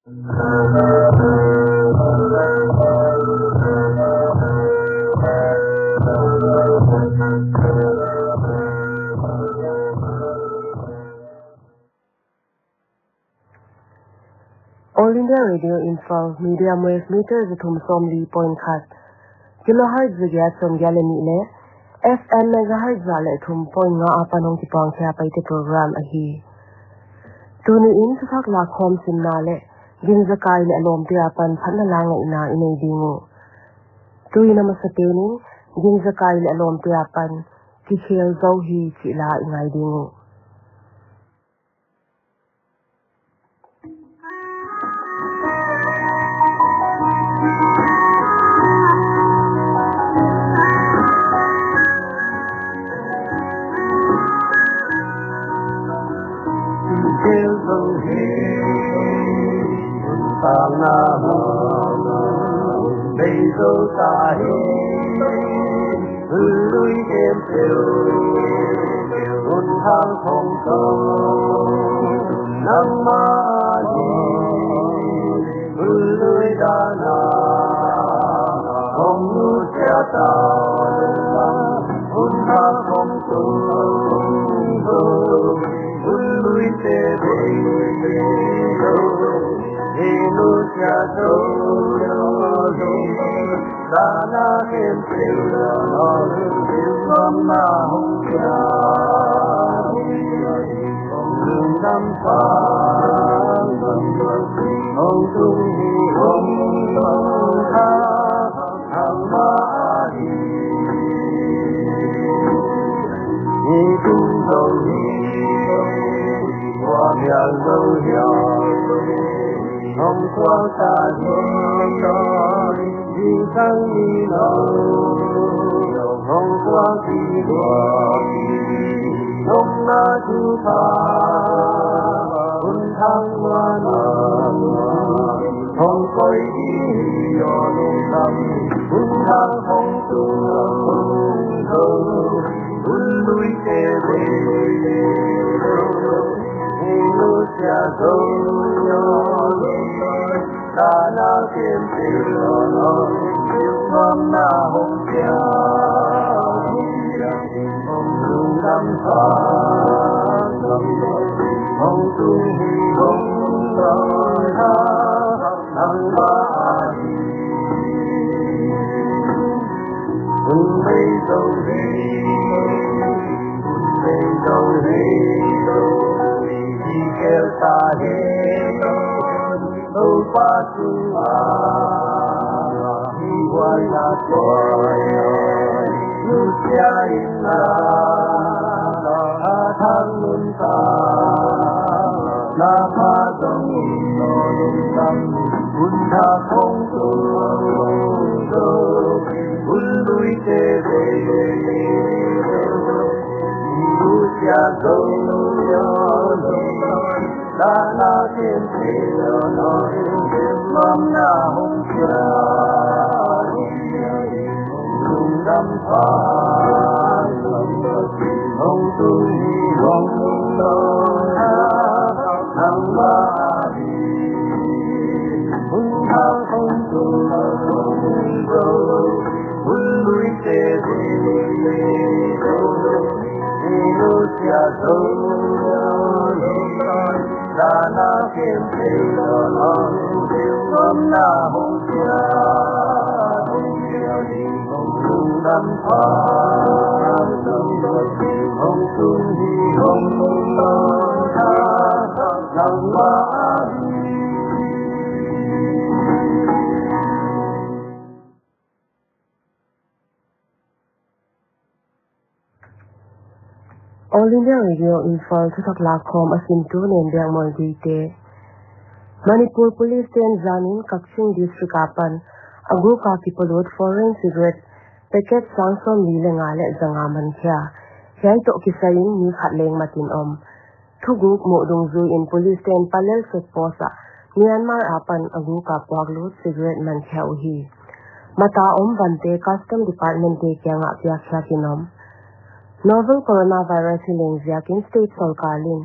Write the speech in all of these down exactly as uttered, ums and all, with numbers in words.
All India Radio Imphal, medium wave meter za thum sawmli point khat, kilohertz za giat sawmgiat leh nih leh F M megahertz za leh thum point nga apan hong kipuang khia Paite program ahi. Tuni in thuthak lakkhawm simna leh Ginzakai leh a lawmte apan phatna la ngaihna i nei ding uh. Tuin a masapen in Ginzakai leh a lawmte apan Kikhel Zou Hi chih la i ngai ding uh. All India Radio Imphal thuthak lakkhawm a simtu Nembiang Moiduite. Manipur Police ten zanin Kakching District apan a guk a kipolut foreign cigarette packet sang sawmli leh nga leh zanga mankhia. Hiai toh kisai in mi khat leng matin om. Thuguk muh dungzuiin police ten Palel check post ah Myanmar apan a guk a puaklut cigarette mankhia uhi. Mata om vante Custom Department te kiangah piakkhiakin om. Novel coronavirus hi leng ziakin state sorkar in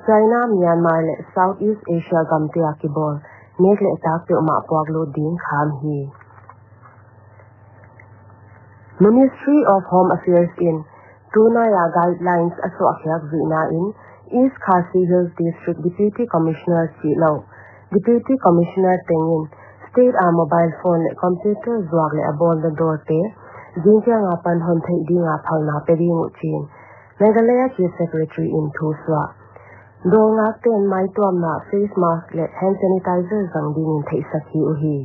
China, Myanmar leh Southeast Asia gamte a kibawl nek leh tak peuhmah puaklut ding kham hi. Ministry of Home Affairs in tunai a guidelines a suahkhiak zuihna in East Khasi Hills District Deputy Commissioner chih lou, Deputy Commissioner tengin state a mobile phone leh computer zuak leh a bawlna dawrte zingchiang apan hon theih dinga phalna pe ding uh chiin Meghalaya Chief Secretary in thusuah. Dawlngakte'n maituamna, face mask leh hand sanitizer zang dingin theihsak hi uhi.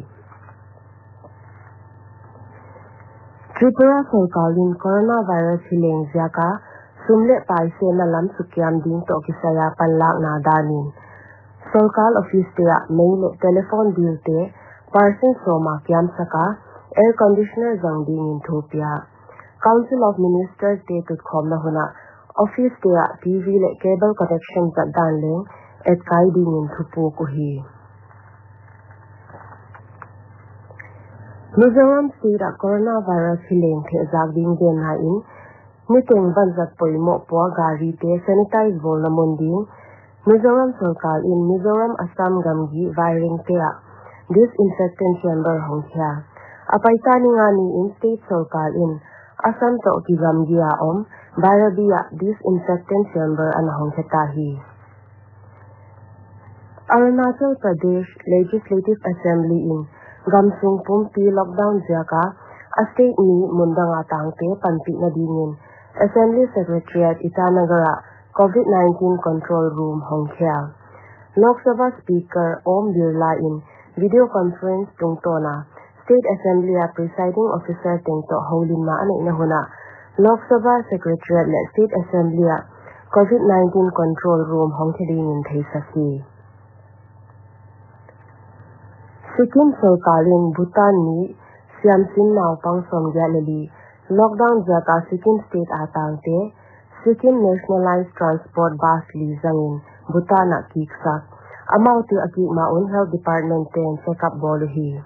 Tripura sorkar in coronavirus hileng ziaka sum leh pai semna lam sukiam ding toh kisai a panlakna danin sorkar office te ah mei leh telephone bill te percent sawma kiamsak a, air conditioner zang dingin thupia. Council of Ministers te tutkhawmna hun ah office te ah T V leh cable connection zat dan leng etkai dingin thupuk uhi. Mizoram state ah coronavirus hileng thehzak ding genna in niteng vanzat poimoh pua garite sanitize bawlna mun ding Mizoram sorkar in Mizoram, Assam gamgi Vairengte ah disinfectant chamber hongkhia. A paita ni nga ni in state sorkar in Assam toh kigamgi a om Bairabi ah disinfectant chamber ana hongkhia ta hi. Arunachal Pradesh Legislative Assembly in gamsung pumpi lockdown ziaka a state mi mundanga tangte panpihna dingin Assembly Secretariat Itanagar ah COVID nineteen control room hongkhia. Lok Sabha Speaker Om Birla in video conference tungtawna State Assembly a presiding officer teng toh houlimna a neihna hun ah Lok Sabha Secretariat leh State Assembly ah COVID nineteen control room hongkhia dingin theisak hi. Sikkim sorkar in Bhutan mi siamsin naupang sawmgiat leh li lockdown ziaka Sikkim state a tangte Sikkim Nationalized Transport Bus li zangin Bhutan ah kiksak. Amaute a kik ma un Health Department te'n check up bawl uhi.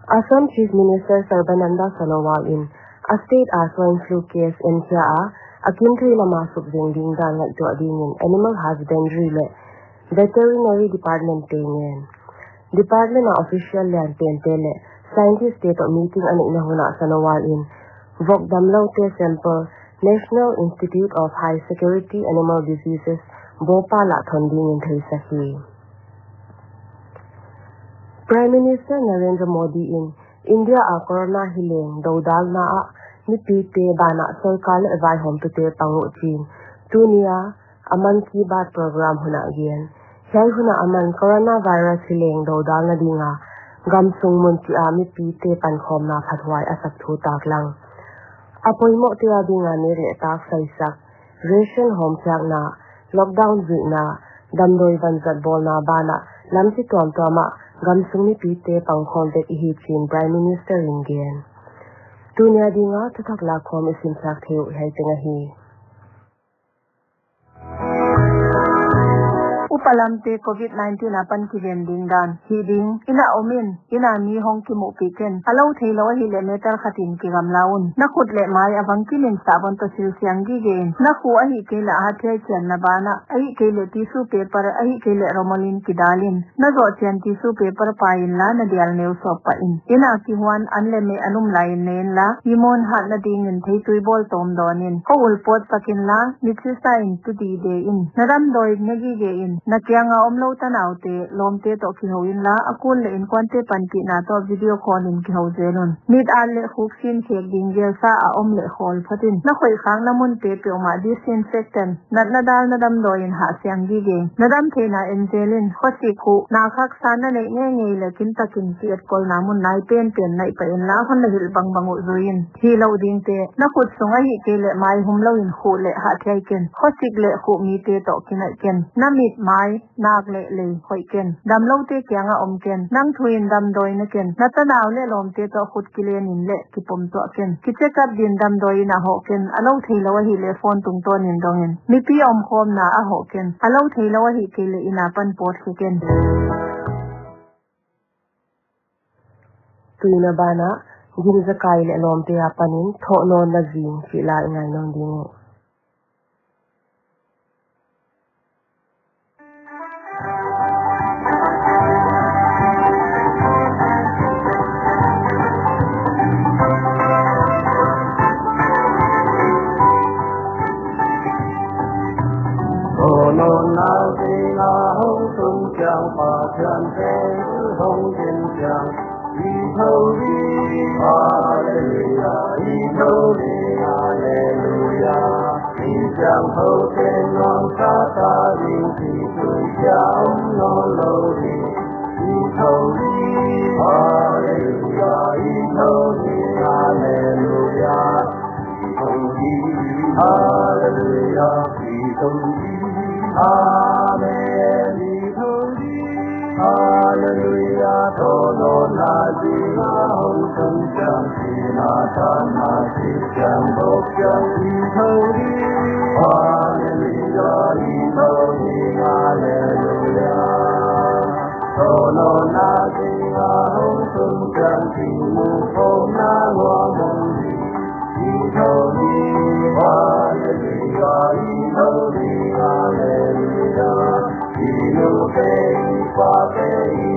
Assam Chief Minister Sarbananda Sonowal in a state a swine flu case enkhia a, a kimthei lama sukzeng ding dan ngaihtuah dingin Animal Husbandry leh Veterinary Department te ngen. Department a official lian pente leh scientist te toh meeting a neihna hun ah Sonowal in vok damloute sample National Institute of High Security Animal Diseases, Bhopal ah thon dingin theisak hi. Prime Minister Narendra Modi in India a corona hileng dodalna ah mipite banah sorkar leh vaihawmtute pang uh chiin tuni a a Mann Ki Baat program hun ah gen. Hiai hun ah aman coronavirus hileng dodalna dinga gamsung mun chih a mipite pankhawmna phathuai a sak thu taklang. A poimohte a dinga nek leh tak saisak, ration hawmkhiakna, lockdown zuihna, damdawi vanzat bawlna banah lampi tuamtuam ah gamsung mipite pangkhawm vek ihi chiin Prime Minister in gen. Tuni a dinga thuthak lakhawm i simsak thei uh hiai teng ahi. Upa lamte COVID nineteen apan kiven ding dan. Hih ding, inn a om in, inn a mi hong kimuhpih ken. A lou theilou ahihleh meter khat in kigamla un. Na khut leh mai a vangkim in sahbawn toh sil siang gige in. Na khuh ahihkeileh a hathiai chianna banah, ahihkeileh tissue paper, ahihkeileh rumal in kidal in. Na zoh chian tissue paper pai inla na dial neu sawp pah in. Inn a kihuan an leh meh an um lai in ne inla, i mun hatna dingin theitui bawl tawm dawn in. Kho ul pawtsak inla, mit sisa in tu dide in. Na damdawi ne gige in. Na kianga omlou tanaute, lawmte toh kihou inla, a kul leh inkuante panpihna toh video call in kihou zel un. Mit at leh khuk sin khek ding gelsa a om leh khawl phot in. Na khoih khakna munte peuhmah disinfectant, natna dalna damdawi in hah siang gige. Na dam theihna en zel in, khosik, khuh, nak haksa na neih ngeingei leh kintakin ki-etkolna mun nai penpen naih pah inla hon na hilh bangbang uh zui in. Hihlouh dingte, na khut sung ahihkeileh mai humlou in khuh leh hah thiai ken. Khosik leh khuh mite toh kinaih ken. Na mit, mai, nak leh lei hoih ken. Damloute kianga om ken. Nang thu in damdawi ne ken. Na tanau leh lawmte toh khut kilen in leh kipom tuah ken. Ki check up din damdawi in a hoh ken. A lou theilou ahihleh phone tungtawn in dong in. Mipi omkhawmna a hoh ken. A lou theilou ahihkeileh inn apan pawt khe ken. Tuni a banah, gimzakai leh lawmte apanin thohnawnna zing chih la i ngai nawn ding uh. Pathian te hong ken chiang, i thou ding, Hallelujah, i thou ding, Hallelujah. I siangthou te nuamsa ta ding, i tui chiang om nawnlou ding, i thou ding, Hallelujah, i thou ding, Hallelujah. Hallelujah, Amen. Hallelujah, thounawnna zinga hong tung chiang, thina tanna chik chiang, bawk chiang, Hallelujah, Hallelujah. Thounawnna zinga hong tung chiang, thumuhkhopna nuam hong hi, i thou ding, Hallelujah, i thou ding, Hallelujah. I nu te i pa te i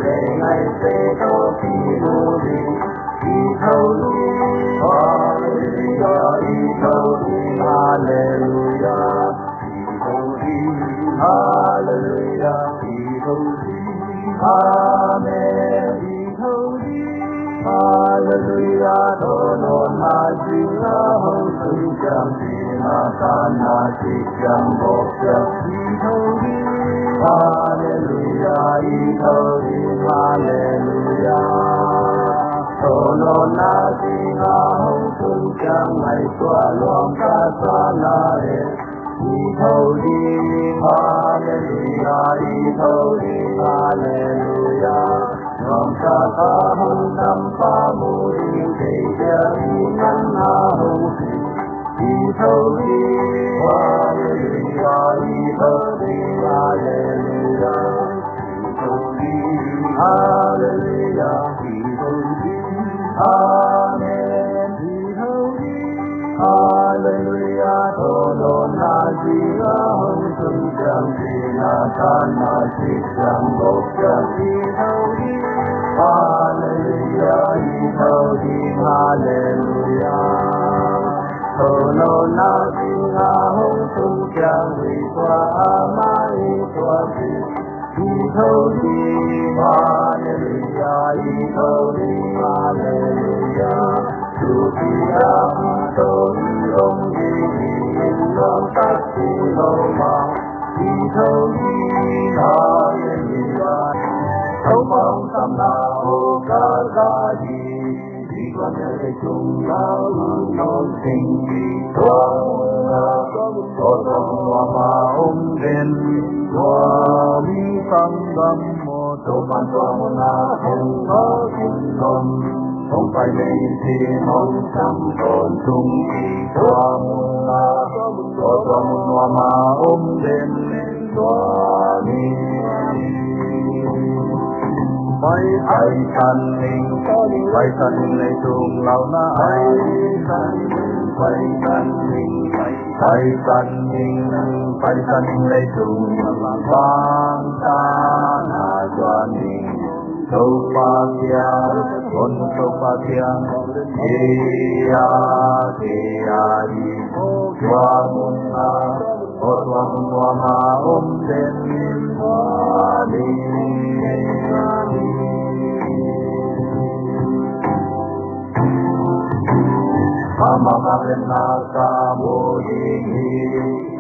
lei ngaihte toh kimu ding, i thou ding, Hallelujah, i thou ding, Hallelujah. I thou ding, Hallelujah, i thou ding, Amen. Hallelujah, thounawnna zinga hong tung chiang, thina tanna chik chiang, bawk chiang, i thou ding, Hallelujah, i thou ding, Hallelujah. Thounawnna zinga hong tung chiang, ngaihtuah nuam ka sa na e, i thou ding, Hallelujah, i thou ding, Hallelujah. Nuamsa ka hun tampa mu ding, kei dia i nganna hong pi, i thou ding, Hallelujah, i thou ding, Hallelujah. I thou ding, Hallelujah, i thou ding, Amen. Hallelujah, thounawnna zinga hong tung chiang, thina tanna chik chiang, bawk chiang, i thou ding, Hallelujah, i thou ding, Hallelujah. Thounawnna zinga hong tung chiang, huai tua amah i tuah ding, i thou ding, Hallelujah, i thou ding, Hallelujah. Thupina i thou ding, hong ding in lawng tak si lou ma, i thou ding, Hallelujah. Toupa hong samna hong ka za ding, i tuan leitung lau lungdong sing, tua mun ah, tua mun nuam a om den, tua mi sanggam maw, Toupa'n tua mun ah hong pai in om, hong pai mei si hong sam tawntung, tua mun ah, tua mun nuam a om den. Pai, pai tan ning, pai tan ning leitung lau na ai. Pai tan ning, pai tan ning, pai tan ning, pai tan ning leitung lau na. Vang tanna zuan ding, Toupa kiang, kon Toupa kiang. Ei a, ei a, i tua mun ah, tua mun nuam a om den. Amah ka lemna ka mu ding hi,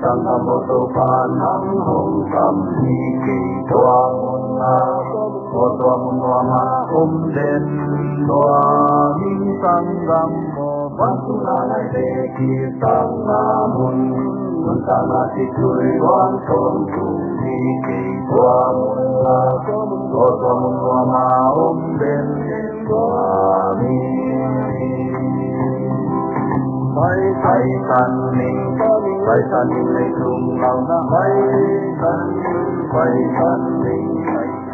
sanggam aw, Toupa nang hong kam hi kei, tua mun ah, tua mun nuam a om den. Tua mi sanggam aw, vansung a ngaihte kisang a mun, mun tang a chitui luang tawntung hi kei, tua mun ah, tua mun nuam a om den. Pai, pai tan ning, pai tan ning leitung lau na. Pai tan ning, pai tan ning,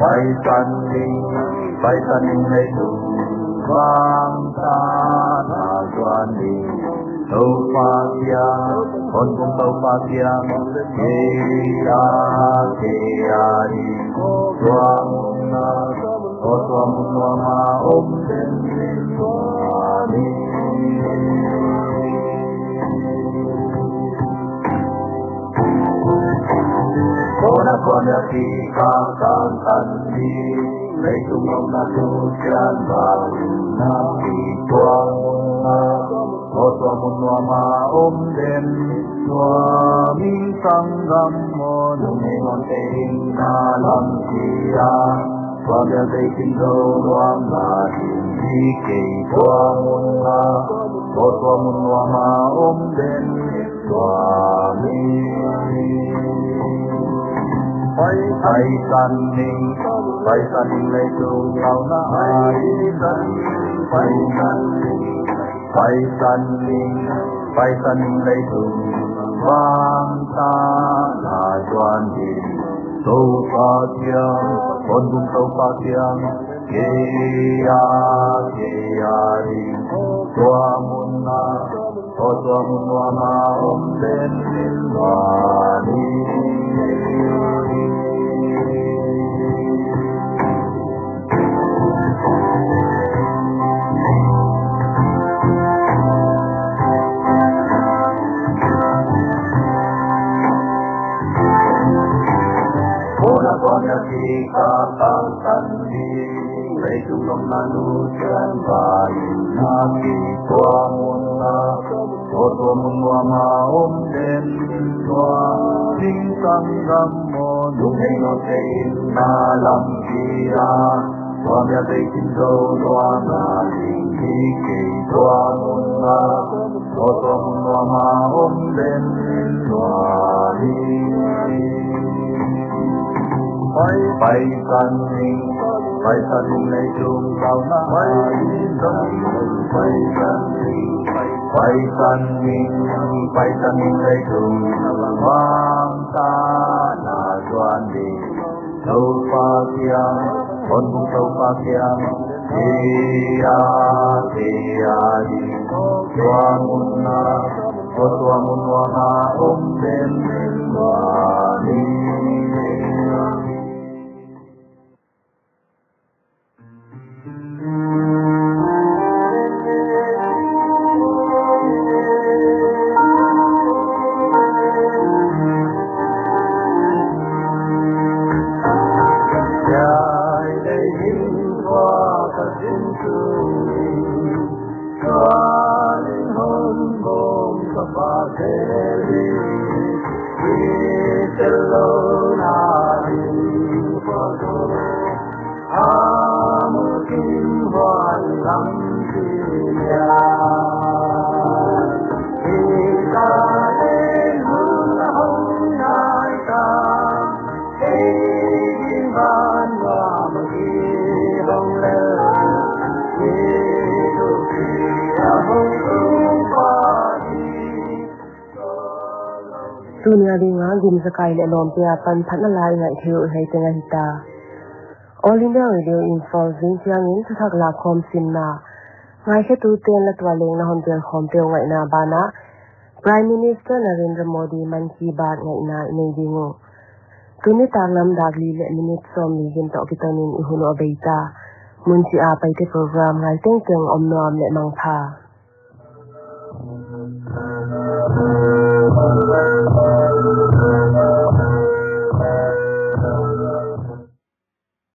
pai tan ning, pai tan ning leitung. Vang tanna zuan ding, Toupa kiang, kon Toupa kiang. Ei a, ei a, i tua mun ah, tua mun nuam a om den. Tua mun ah, Tuan a ki ka tang tan ni, leitung louhna tu chian ba na ki tuang na. Tua tua mun nuam a om den, tua min sanggam maw, nungnei ngaihtuah in na lam kia. Tua bia tei kin zo nuam na ding hi kei tua mun na. Tua tua mun nuam a om den, tua min. Pai, paisan ning, paisan ning leitung louhna ai san, paisan ning. Paisan ning, paisan ning leitung vangtahna tuan ding. Toupa kiang, kon bung Toupa kiang, kei a, kei a ding. Tua mun na, tua tua mun nuam a om den nin tua ni. Kona kona ki ka tang tan ni, leitung louhna nu chian ba in na ki tua mun na. Tua tua mun nuam a om den, tua min sanggam maw, nungnei ngaihtuah in na lam kia. Tua bia tei kin zo nuam na ding hi kei tua mun na. Tua tua mun nuam a om den, tua ni. Pai, paisan ning, paisan ning leitung louhna ai san, paisan ning, paisan ning, paisan ning leitung vangtahna tuan ding. Toupa kiang, kon bung Toupa kiang, kei a, kei a ding. Tua mun na, tua tua mun nuam a om den, tua ni. Tuni a ding a gimzakai leh lawmte apan phatna la i ngaih theih uh hiai teng ahi ta. All India Radio Imphal zing chiangin thuthak lakhawm simna. Ngaikhetute'n la tuah leng na hon tel khawm teuh ngaihna banah Prime Minister Narendra Modi Mann Ki Baat ngaihna i nei ding uh. Tuni taklam dak li leh minute sawmli gin toh kiton in i hun uh a bei ta. Mun chih a Paite program ngai tengteng om nuam leh mangpha.